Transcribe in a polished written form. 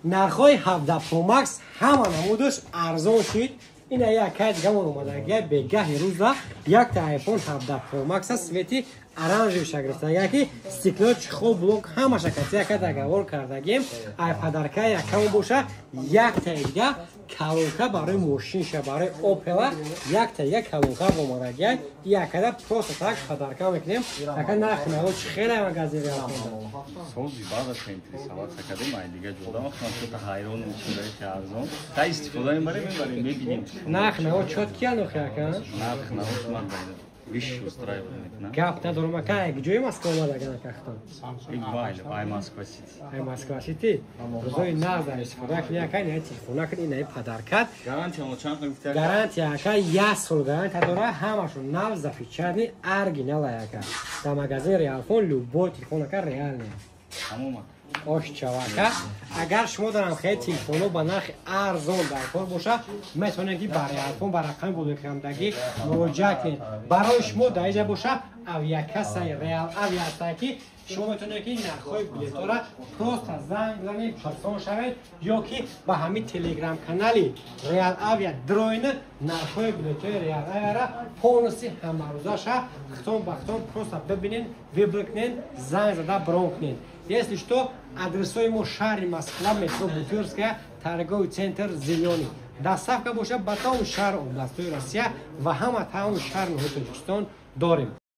Нархҳои 17 Pro Max ҳама намудаш арзон шид. Ина як кай дигамон омадагия, бегаҳи рӯза якта iPhone 17 Pro Max цвети оранжевый ша гирифтагия, ки стекло, чехол, блок ҳамаша кати яка договор кардагем. Ай подарка якамон боша, якта дига колонка барои мошинша, барои Опела якта дига колонка омадагия. Якада просто так подарка мекунем. Ака, нархи наво чӣ хеле магазин? Сози баъдаш интересоваться кардем, ай дига ҷода вақтам шота ҳайронем, чидаи арзон та истифода мебарем, мебарем, мебинем. Нарх наво чёткий анохи, ака? Нарх наво ман виш устраивает мекунам. Гап надорам, ака. Ай ҷои Москва омадаган, акахтон? Ай Москва Сити. Ай Москва Сити. Рӯзои нағз истифода кунӣ, ака. Ина телефона кун, ина подаркат. Гарантия мо чанд гуфта? Гарантия, ака, як сол гарантия дора. Ҳамашон нав, запечатанный, оригинал, ака. Дар магазин Реалфон любой телефон, ака, реальный. Тамом. Ошчавака, агар шумо дарам хеле телефонҳо ба нархи арзон дар кор боша, метавонед, ки ба Реалфон ба рақами болоэкрамдагӣ муроҷиат кунед. Барои шумо дар инҷа боша авиакассаи Реал Авиа ҳастае, ки шумо метавонед, ки нархҳои билетҳоро просто занг занед, пурсон шавед, ё ки ба ҳамин телеграм канали Реал Авиа дроина, нархҳои билетҳои Реал Авиара полностью ҳамарӯзаша хитон ба хитон просто бибинед, выбор кунед, занг зада брон кунед. Если что, адресҳои мо: шаҳри Москва, метро Бутырская, торговый центр «Зелёный». Доставка боша ба тамоми шаҳр, областҳои Россия ва ҳама тамоми шаҳр ноҳияи Тоҷикистон дорем.